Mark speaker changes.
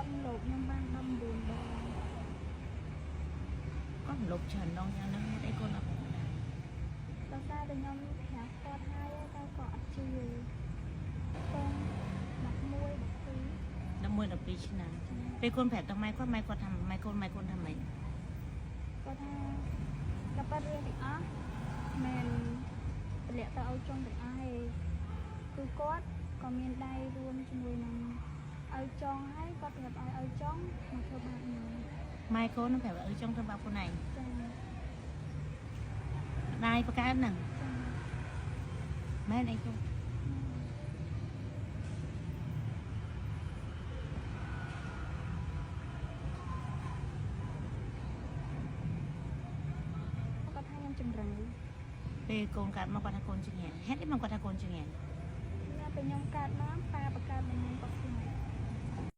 Speaker 1: គាត់លោបខ្ញុំបាន19ដង
Speaker 2: គាត់រំលោភច្រើនដងយ៉ាងហ្នឹងហេតុអីកូនអត់ប្រាប់ម្ដាយ
Speaker 1: ដោយសារតែខ្ញុំប្រាប់គាត់ហើយតែគាត់អត់ជឿកូន11 12
Speaker 2: 11 12ឆ្នាំពេលកូនប្រាប់ទៅម៉ែគាត់ម៉ែគាត់ថាម៉ែកូនម៉ែកូនថាម៉េច
Speaker 1: គាត់ថាដល់ប៉ារឿងទាំងអស់មិនតម្លាក់ទៅឲ្យចុងទាំងអស់ឯងគឺគាត់ក៏មានដៃរួមជាមួយនឹងឲ្យចងហើយគាត់ប្រាប់ឲ្យឲ្យចុងមកធ្វើបាបខ្ញុំ
Speaker 2: ម៉ែកូននឹងប្រាប់ឲ្យចង់ធ្វើបាបខ្លួនឯង
Speaker 1: ចា
Speaker 2: ម្ដាយប្រកើតហ្នឹង
Speaker 1: ចា
Speaker 2: មែនអីកូន
Speaker 1: គាត់ថាខ្ញុំចម្រើន
Speaker 2: ពេលកូនកើតមកគាត់ថាកូនចង្ហាន់ហេតុអីមកគាត់ថាកូនចង្ហាន់
Speaker 1: ណាពេលខ្ញុំកើតមកប៉ាបង្កើតមកខ្ញុំក៏